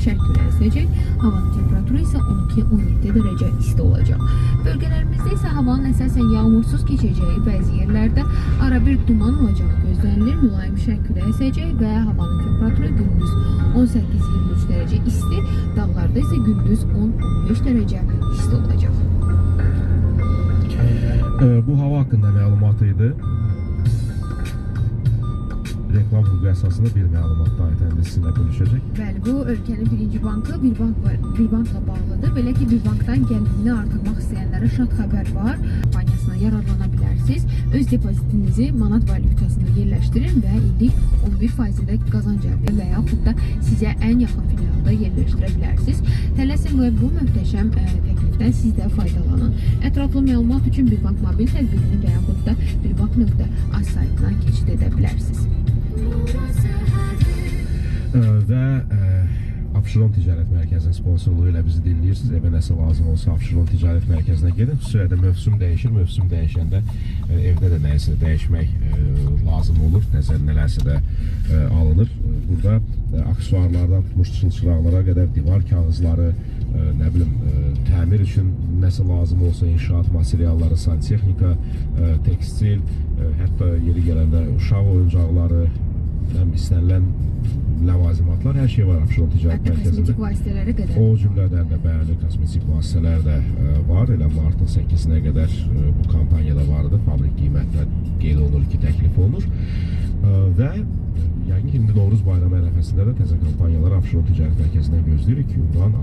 şərq küləyi əsəcək. Havanın temperaturu isə 12-17 dərəcə isti olacaq. Bölgələrimizdə isə havanın əsasən yağmursuz keçəcəyi, bəzi yerlərdə arabir duman olacağı gözlənilir. Mülayim şərq küləyi əsəcək və havanın temperaturu gündüz 18-23 dərəcə isti, dağlarda isə gündüz 10-15 dərəcə isti olacaq. Bu hava haqqında məlumat idi. Reklam hüququ əsasında bir məlumat daha Aytən sizinlə bölüşəcək. Bəli, bu ölkənin birinci bankı bir bank var, bir bankla bağlıdır. Belə ki, bir bankdan gəlirini artırmaq istəyənlərə şad xəbər var. Kampaniyasına yararlana bilərsiniz. Öz depozitinizi manat valyutasında yerləşdirin və illik 11%-də qazanc əldə və yaxud da sizə ən yaxın filialda yerləşdirə bilərsiniz. Tələsin və bu möhtəşəm təklifdən siz də faydalanın. Ətraflı məlumat üçün bir bank mobil tətbiqini və yaxud da birbank.az saytına keçid edə bilərsiniz. Və Abşeron Ticarət Mərkəzinin sponsorluğu ilə bizi dinləyirsiniz. Evə nəsə lazım olsa Abşeron Ticarət Mərkəzinə gedin. Xüsusilə də mövsüm dəyişir. Mövsüm dəyişəndə evdə də nəyisə dəyişmək lazım olur. Təzə nələrsə də alınır. Burada aksesuarlardan tutmuş çılçıraqlara qədər divar kağızları, nə bilim, təmir üçün nəsə lazım olsa inşaat materialları, santexnika, tekstil, hətta yeri gələndə uşaq oyuncaqları, istənilən ləvazimatlar, hər şey var Abşeron Ticarət Hətta Mərkəzində. Kosmetik vasitələrə qədər. O cümlədən də bəli, kosmetik vasitələr də var. Elə martın 8-nə qədər bu kampaniyada vardı. Fabrik qiymətlə qeyd olunur ki, təklif olunur. Və yəqin ki, indi Novruz bayramı ərəfəsində də təzə kampaniyalar Abşeron Ticarət Mərkəzindən gözləyirik. Ünvan